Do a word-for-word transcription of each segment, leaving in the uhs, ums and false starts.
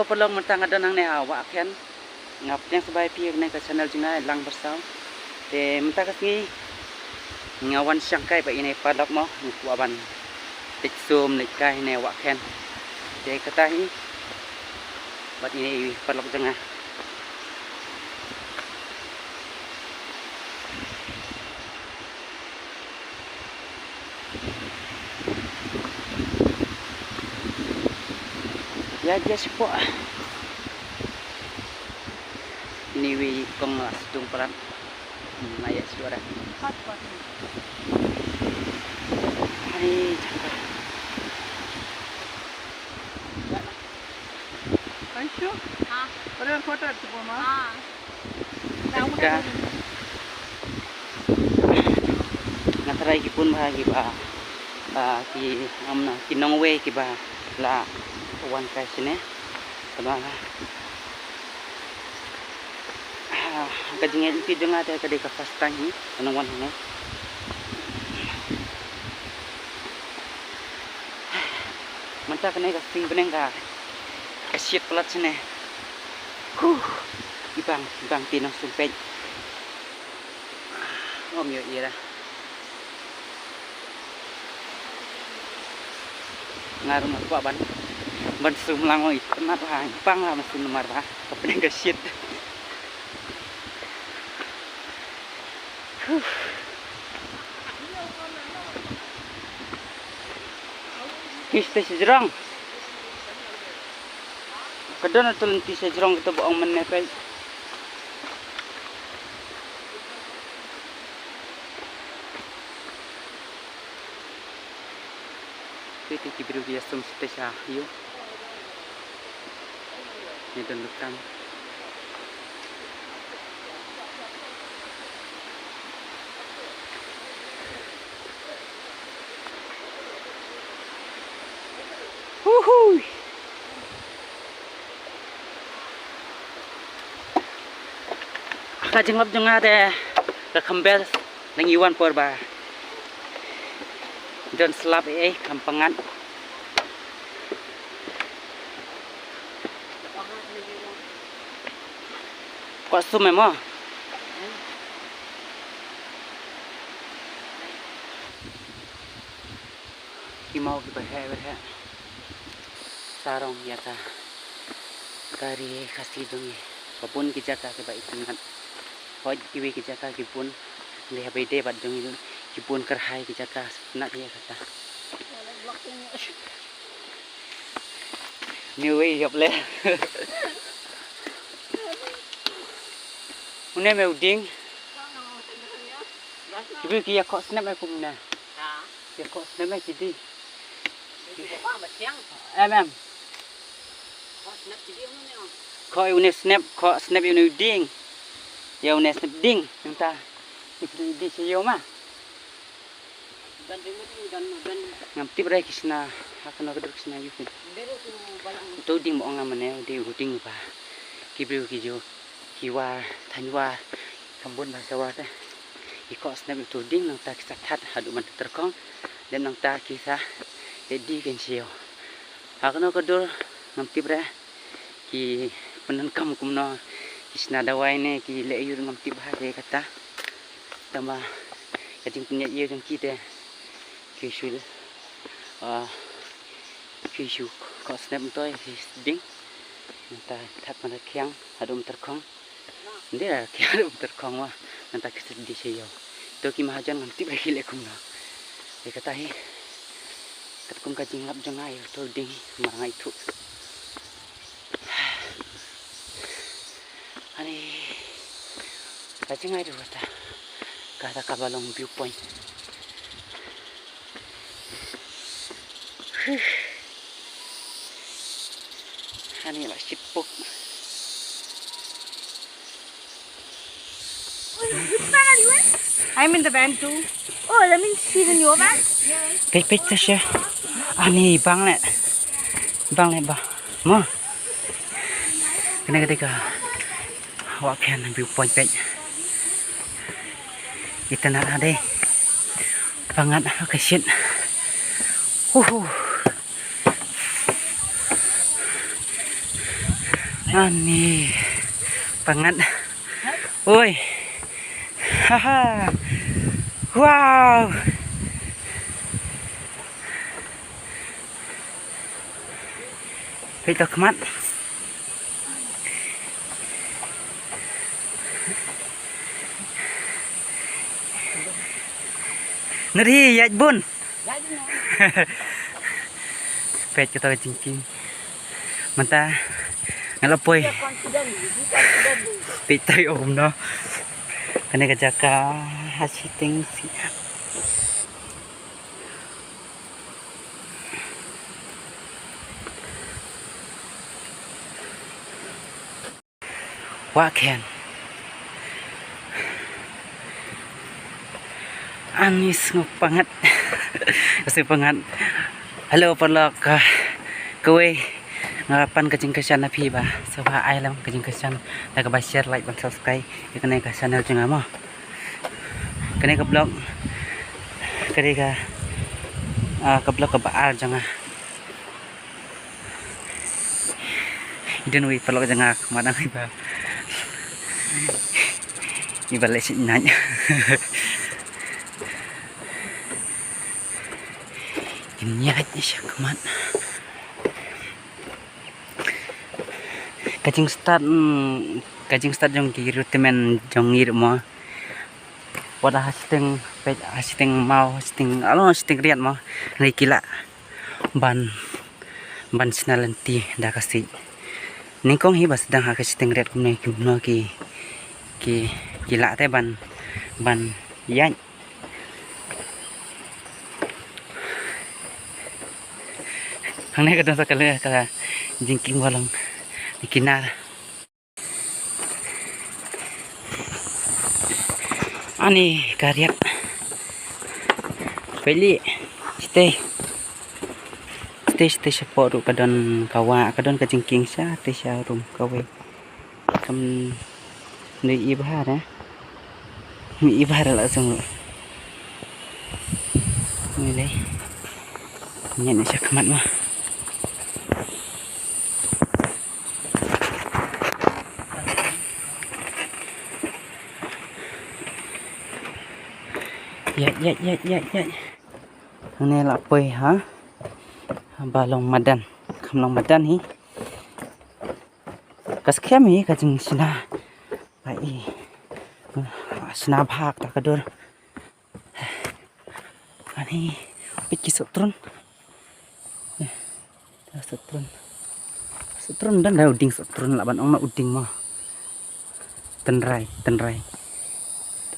Paralok, mynta nga don hangne ha Wah Khen. Nga pdiang sngewbha ïa phi ha kane ka channel jong nga Lang Basaw. Te mynta ka sngi nga wan shangkai bad ine i paralok mo, nga kwah ban leit sum leit kai hangne Wah Khen. Te kata hi bad ine i paralok jong nga. Ïa, ïa shapoh. Ine iwei i kong la sdang palat. Hmm, nga ïa shuwa. Hai, jaka. Aisha? Ha? Pare photo tu mama. Ha. Ka, nga tharai ki bun bha kiba, ah, ki, um, na, ki nongwei kiba la wan kai shane. Tangba, ah, ka jingïaid lynti jong nga te ka dei ka first time hi, ka nang wan hangne. Mynta kane ka sngi bneng ka, ka shit palat shane. Huh. I bang, i bang te nang sum peit. Ym ïohi re. Nga ruh nga kwah ban, ban sum lang, oi, tynat bha, i bang la ban sum namar ba ka bneng ka shit. Huh. Phi sdei sha jrong. Ka don uto u lynti sha jrong, kato ba ong mynne peit. Peit, te ki briew ki ïasum shatei sha ïew. Ïa don ruh kam. Huhui. Ka jinglap jong nga te ka kham best. Nang iwan por ba don slap ei ei, kham pyngngad. Kwah sum em mo. Ki maw kiba heh ba heh. Sarong ïa ka, ka ri Khasi jong ngi. Ba bun ki jaka kiba itynnat. Hooid, kiwei ki jaka ki bun. Hynrei haba ïadei bad jong ngi ki bun kyrhai ki jaka, sngewtynnat ïa kata. Ni wei ïap le. Une me u dieng. Ki briew ki ïa khoh snep me kumne. Ïa khoh snep me ki dei. Em, em. Khoh une snep, khoh snep ïa une u dieng. Ïa une snep dieng. Nangta. Ki briew ki dei sha ïew ma. Ngam tip re ki shna, ha kano ka dur ki shna ïa u. Uto u dieng ba ong nga mynne, u dei u dieng ba ki briew ki ju, ki war, thaiñ war, kham bun ba sha war te. Ki khoh snep ïa uto u dieng, nangta ki sa that haduh ban tyrkhong. Dep nangta ki sa leit die kein sha ïew. Ha kano ka dur ngam tip re. Ki pyndonkam kumno, ki shna dawai ne ki leh aïu ngam tip bha ïa kata. Tangba ka jingpynïaid ïew jong ki te ki shu, ah, ki shu khoh snep myntoi ki dieng. Nangta thad mynta khiang haduh mynta tyrkhong. Ym dei la khiang haduh mynta tyrkhong, wa nangta ki sa die sha ïew. To ki mahajon ngam tip re ki leh kumno. Ïa kata hi katkum ka jinglap jong nga ïa uto u dieng hi, namar nga ithuh. Ani ka jingai ruh kata, kata kaba long view point. Ani ba shipuk. I'm in the van too. Oh, that means she's in your van? Peit, peit, Tasha. Ani bang leh. Bang leh ba. Mo. Kane ka dei ka Wah Khen viewpoint peit. Itynnat ha dei. Pyngngad ha ka shit. Huhu. Ani. Pangat. Oi. Haha. Wow. Peit to khmat. Nari, ïaid bun. Peit kato ka jingkieng. Mynta nga la poi. Peit to ïa kumno. Kane ka jaka ha shiteng shi. Wah khen. Ani sngewpangat. Sngewpangat. Hello paralok, ah, kawei nga pan ka jingkyrshan na phi ba sngewbha ai lang ka jingkyrshan da kaba share, like bad subscribe ïa kane ka channel jong nga mo. Kane ka vlog, kane ka, ah, ka vlog kaba ar jong nga. Don wei paralok jong nga, ma dang iba. Iba leh sih nanya. Inyat ni sha khmat. Ka jingstad, mm, ka jingstad jong ki rutmen jong ngi mo. Wat ha shiteng, peit ha shiteng maw, ha shiteng, alo ha shiteng riat mo. Ngi ki lah ban, ban shna lynti da ka siej. Nyngkong hi ba sdang ha ka shiteng riat kumne kumno ki, ki, ki lah te ban, ban ïaid. Hangne ka don sa ka le ka jingkieng ba long kinar. Ani ka riat. Peit lei. Shatei. Shatei, shatei shapoh ruh ka don ka wah, ka don ka jingkieng shatei sha rum kawei. Kam dei i bha re. Mi i bha re la sung ruh. Ni lei. Ni ni sha khmat mo. Ïaid, ïaid, ïaid, ïaid, ïaid. Hangne la poi ha. Ba long madan. Kham long madan hi. Ka skhem hi ka jingshna. Ai. Shna bha kata ka dur. Ani, peit ki sohtrun. Eh, sohtrun. Sohtrun don da u dieng sohtrun lah ban ong na u dieng mo. Tynrai, tynrai.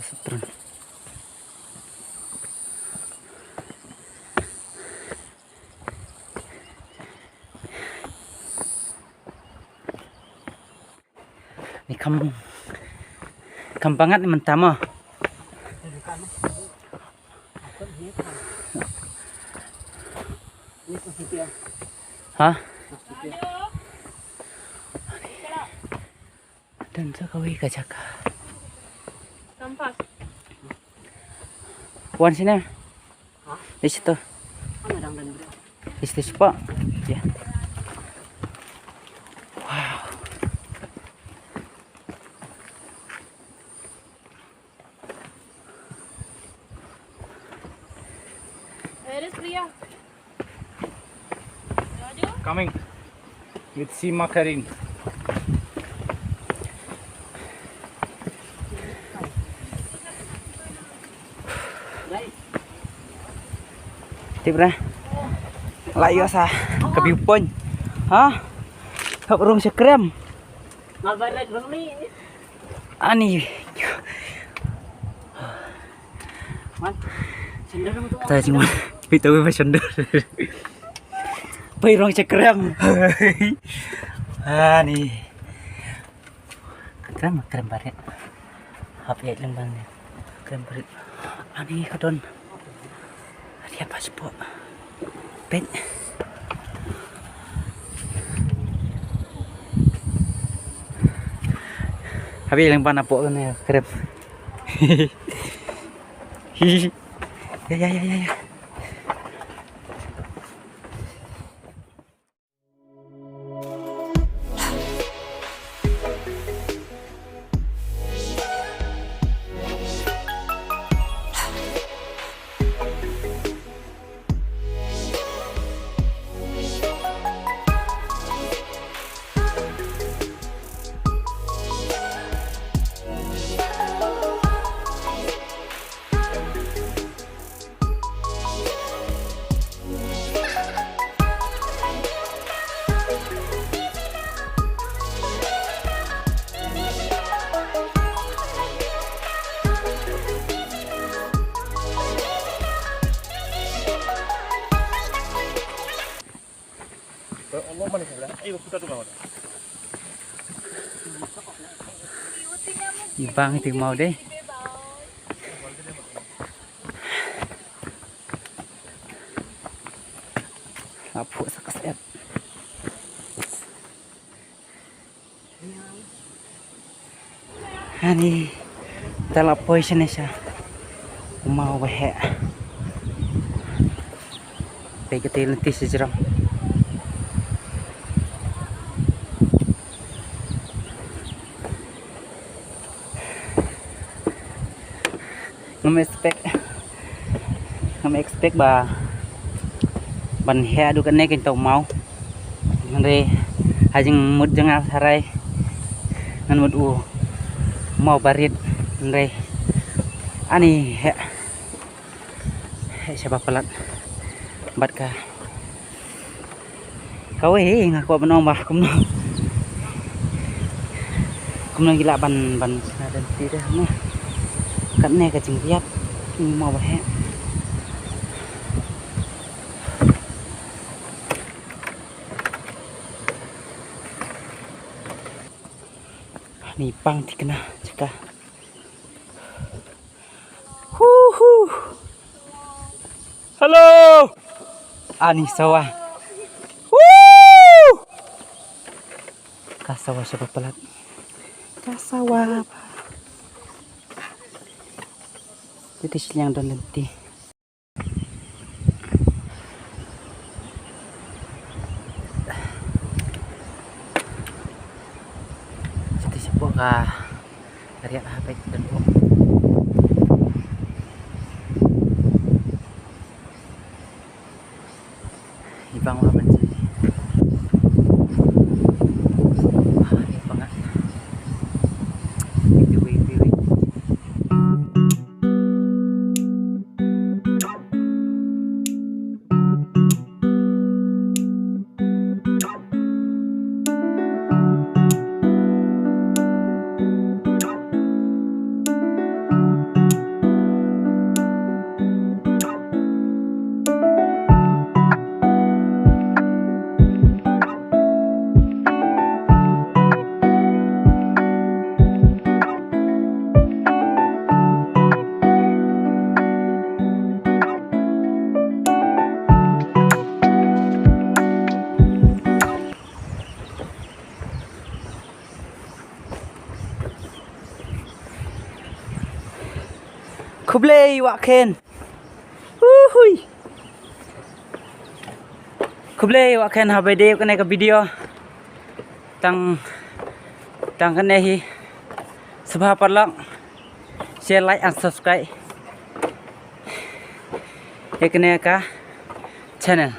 Sohtrun. Ni kham, kham pangat ni mynta mo. Ha? Don sa kawei ka jaka. Wan sini. Di situ. Di situ spot. Ya. Wow. Where is Priya? Coming with Sima Karin. Tip ra. La ïoh sa ka view point. Ha? Hap rung sha krem. Ani. Ta jingwan. Pito ba shandor. Pai rong sha krem. Ani. Krem, krem barit. Hap ïaid lem bang ni. Krem barit. Ani ka don. Riat ba spot. Peit. Hap ïaid lem bang na pok ni krem. Ya, ya, ya, ya, ya. I bang ti mau dei. Apu sakas et. Ani, ta la poi shane sha u maw ba heh. Peit kata lynti sha jrong. Ngam expect, ngam expect ba ban heh haduh kane kein tau maw. Hynrei ha jingmut jong nga tharai ngan mut u maw barit, hynrei ani heh, heh shaba palat. Bad ka kawei hi nga kwah ban ong ba kumno, kumno ngi lah ban, ban shna lynti da hangne. Katne ka jingriat, maw ba heh. Ni pang thikna jaka. Hu hu. Hello. Ani sawa. Hu. Ka sawa shaba palat. Ka sawa. Iti shiliang don lynti. Siti sipok ka riat ha peit don um. Ibang wa ban ji. Ah, ibang ah. Itu wei wei wei. Khublei wahkhen. Uhui. Khublei wahkhen haba dei kane ka video. Tang, tang kane hi. Sngewbha paralok share, like and subscribe ïa kane ka channel.